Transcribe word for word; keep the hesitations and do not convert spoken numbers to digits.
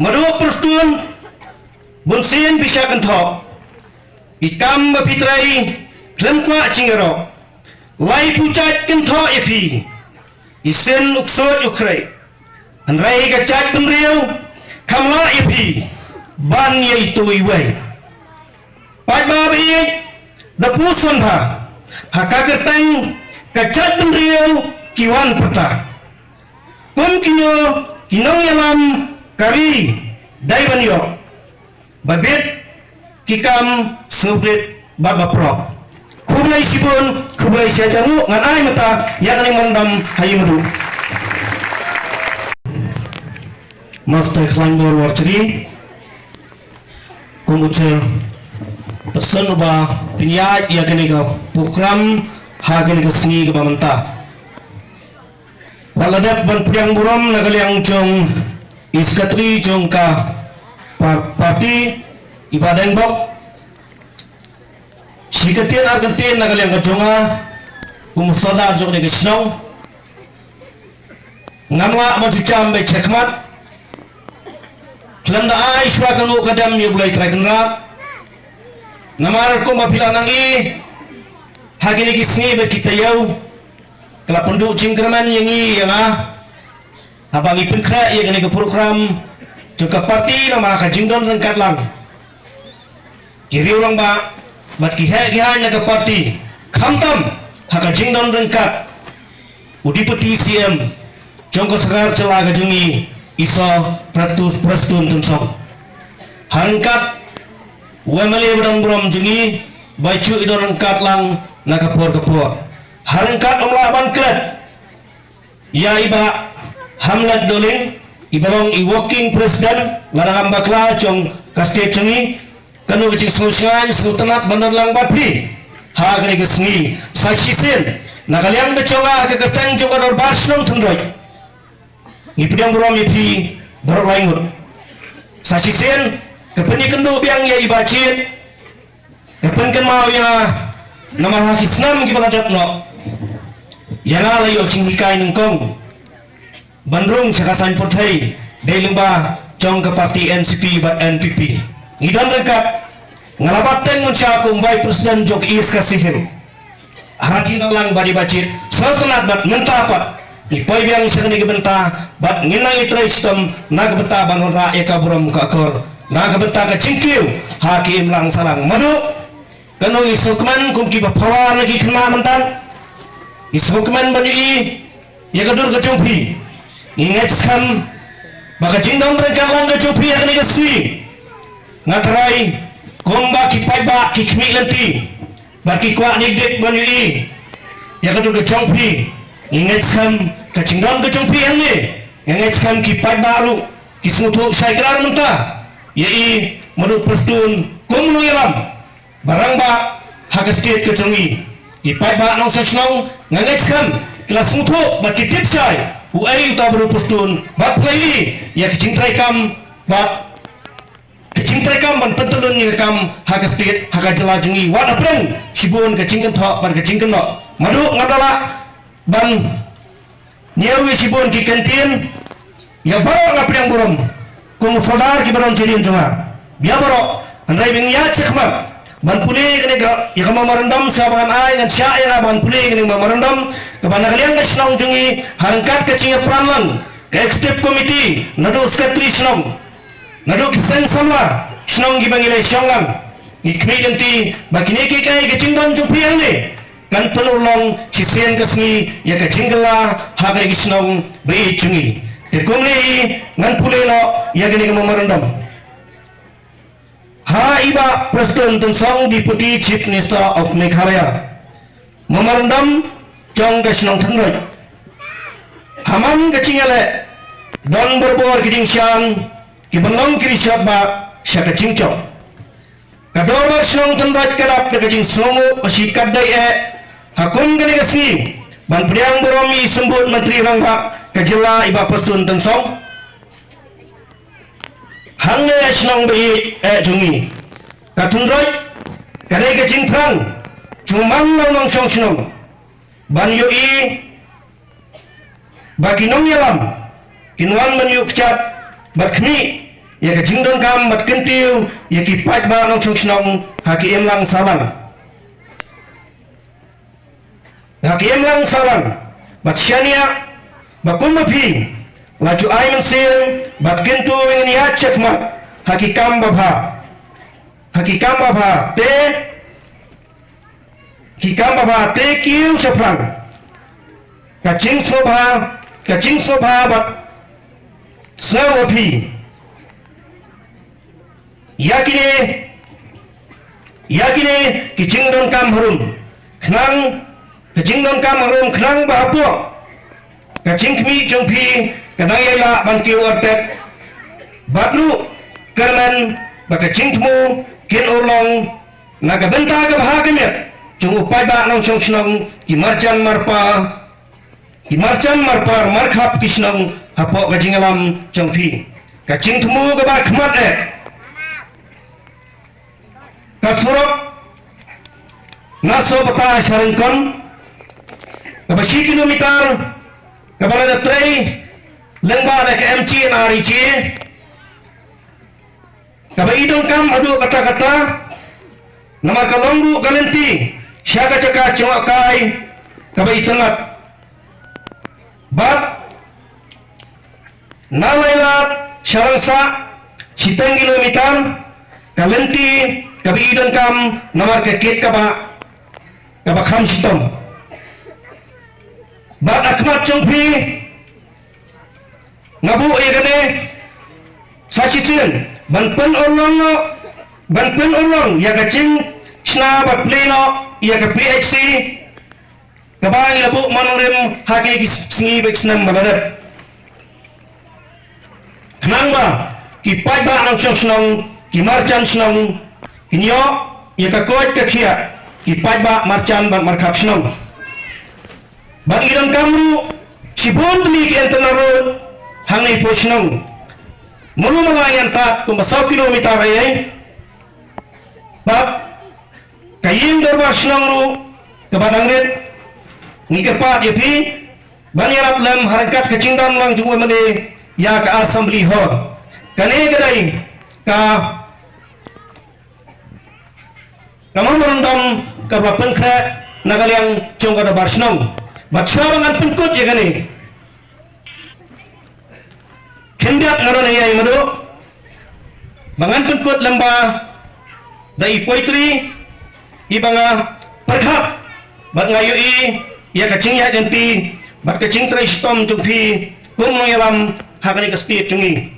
Madu Prestone, bun sien phi shah kynthoh. I kam ba phi trei khlem kwah jingïaroh. Lai pyrshah kynthoh ïa phi. I sien u ksuid u khrei. Hynrei ka jaitbynriew kam lah ïa phi ban ïa itu iwei. Paidbah ba ïeit, da pyrshang bha ha ka kyrteng ka jaitbynriew ki wan pyrta. Kum kino ki nongïalam ka ri dei ban ïoh ba bit ki kam sngewrit bad ba prok. Khublei shibun, khublei shihajar nguh. Ngan ai mynta ïa kane ka memorandum ha i Madu. Master Khlaiñbor Warchri, kum u chairperson uba pynïaid ïa kane ka program ha kane ka sngi kaba mynta. Wat la dep ban pdiang burom na ka liang jong i secretary jong ka par-, party, i Bah Dengbok. Shi kyntien ar kyntien na ka liang ka jong nga, kum u sordar jong kane ka shnong. Ngam lah ban shu jam beit shakhmat. Khlem da ai shuwa ka nguh ka dem ïa U Blei Trai Kynrad. Namar kumba phi la nang ïohi ha kine ki sngi bad ki taïew, ka la pynduh jingkyrmen ïa ngi ïa nga. Haba ngi pynkhreh ïa kane ka program jong ka party namar ka jingdon ryngkat lang ki riew rangbah bad ki heh ki haiñ na ka party, khamtam ha ka jingdon ryngkat u Deputy C M jong ka sorkar jylla ka jong ngi, i Sir Pratu-, Prestone Tynsong. Ha ryngkat u M L A ba don burom jong ngi, ba i ju i don ryngkat lang na ka por ka por. Ha ryngkat ym lah ban klet ïa i Bah Hamlet Dohling, i ba long i working president, lada ngam bakla, jong ka state jong ngi, kano ka jingsngewsynei sngewtynnat ban don lang bad phi ha kane ka sngi. Sa shisien na ka liang ka jong nga ha ka kyrteng jong ka dorbar shnong Thynroit, ngi pdiang burom ïa phi baroh lai ngut. Sa shisien ka pynïakynduh biang ïa i Bah Jied, ka pynkynmaw ïa nga namar ha ki snem kiba la dep noh, ïa nga la ïoh jinghikai nyngkong ban rung sha ka saiñ pyrthei dei lyngba jong ka party N C P bad N P P. Ngi don ryngkat, nga la bat teng mynshuwa kum vice president jong ka East Khasi Hills. Ha ki nang lang bad i Bah Jied, sngewtynnat bad mynta pat ngi poi biang sha kane ka bynta bad ngin nang ïatrei shitom na ka bynta ban wanrah ïa ka burom ka akor, na ka bynta ka jingkiew ha ki imlang sahlang. Madu, kano ngi sngewkmen kum kiba pawa na ki khynnah mynta, ngi sngewkmen ban ïohi ïa ka dur ka jong phi. Ngi ngeit skhem ba ka jingdon ryngkat lang ka jong phi ha kane ka sngi, nga tharai kumba ki paidbah ki khmih lynti bad ki kwah dik dik ban ïohi ïa ka dur ka jong phi. Ngi ngeit skhem ka jingdon ka jong phi hangne, nga ngeit skhem ki paidbah ruh ki sngewthuh shai kdar mynta ïa i Madu Prestone kum u nongïalam ba rangbah ha ka state ka jong ngi. Ki paidbah nongshong shnong nga ngeit skhem ki la sngewthuh bad ki tip shai uei uta u Madu Prestone bad phi la ïohi ïa ka jingtreikam bad ka jingtreikam ban pyntyllun ïa ka kam ha ka state, ha ka jylla jong ngi. Wat hapdeng shibun ka jingkynthoh bad ka jingkynnoh, Madu, ngam da lah ban ñiew ïa shibun ki kyntien. Ïa baroh nga pdiang burom kum u sordar kiba don sha ïing jong nga, ïa baroh. Hynrei ba ngin ïaid shakhmat ban pule ïa kane ka, ïa ka memorandum, shuwa ba ngan ai, ngan shah ïa nga ban pule ïa kane ka memorandum kaba na ka liang ka shnong jong ngi, ha ryngkat ka jingïapran lang ka executive committee, naduh secretary shnong, naduh ki seng samla shnong kiba ngi la shong lang, ngi khmih lynti ba kine kiei kiei ka jingdon jong phi hangne kan pynurlong shisien ka sngi ïa ka jingkylla ha kane ka shnong ba ïeit jong ngi. Te kumne i ngan pule noh ïa kane ka memorandum. Ha i Bah Prestone Tynsong, Deputy Chief Minister of Meghalaya. Memorandum jong ka shnong Thynroit. Ha man ka jingïaleh don barabor ki diengshyiap kiban long ki ri shad bah sha ka jingjop. Ka dorbar shnong Thynroit ka dap da ka jingsngewnguh ba shi katdei eh ha kum kane ka sngi ban pdiang burom ïa i Symbud Myntri Rangbah ka jylla, i Bah Prestone Tynsong. Hangne ha shnong ba ïeit eh jong ngi, ka Thynroit, ka dei ka jingthrang jong man la u nongshong shnong ban ïohi ba ki nongïalam kin wan ban ïuh kjat bad khmih ïa ka jingdonkam bad kyntiew ïa ki paidbah nongshong shnong ha ki imlang sahlang. Ha ki imlang sahlang bad shaniah ba kum ma phi la ju ai mynsiem bad kyntu ïa ngi ïa shakmat ha ki kam babha. Ha ki kam babha te ki kam babha te kiew shaphrang ka jingsngewbha, ka jingsngewbha bad sngew ha phi. Ïa kine, ïa kine ki jingdonkam harum khnang, ki jingdonkam harum khnang ba hapoh ka jingkhmih jong phi ka dang ïai lah ban kiew artet. Bad ruh kyrmen ba ka jingthmu kin urlong na ka bynta ka bha ka miat jong u paidbah nongshong shnong, ki marjan marpa, ki marjan marpa markhap ki shnong hapoh ka jingïalam jong phi. Ka jingthmu kaba khmat eh, ka surok na Sohbata sha Ryngkon kaba shi kilometer kaba la da trei lyngba da ka M G N R E G A, kaba i donkam haduh katta katta namar ka long ruh ka lynti sha ka jaka jngohkai kaba itynnad. Bad na Lailad sha Rangsah shiteng kilometer ka lynti kaba i donkam namar ka kit kaba, kaba kham shitom. Bad ha khmat jong phi nga buh ïa kane sa shisien ban pynurlong, ban pynurlong ïa ka jingshna bad plie noh ïa ka P H C kaba ngi la buh man rim ha kine ki sngi bad snem ba la dep. Khnang ba ki paidbah nongshong shnong, ki marjan shnong kin ïoh ïa ka koit ka khiah, ki paidbah marjan bad markhap shnong. Bad ngi donkam ruh shibun tylli ki internal road hangne hapoh shnong. Mulu mala ngan tad kumba saw kilometer ei ei. Bad ka ïing dorbar shnong ruh kaba dang rit, ngi kyrpad ïa phi ban ïarap lem ha ryngkat ka jingdon lang jong u M L A ïa ka Assembly Hall. Kane ka dei ka, ka memorandum kaba pynkhreh na ka liang jong ka dorbar shnong. Bad shuwa ba ngan pynkut ïa kane, khyndiat nga don ei ei madu ba ngan pynkut lem ba da i poetry iba nga pyrkhat bad nga ïohi ïa ka jingïaid lynti bad ka jingtrei shitom jong phi kum nongïalam ha kane ka state jong ngi.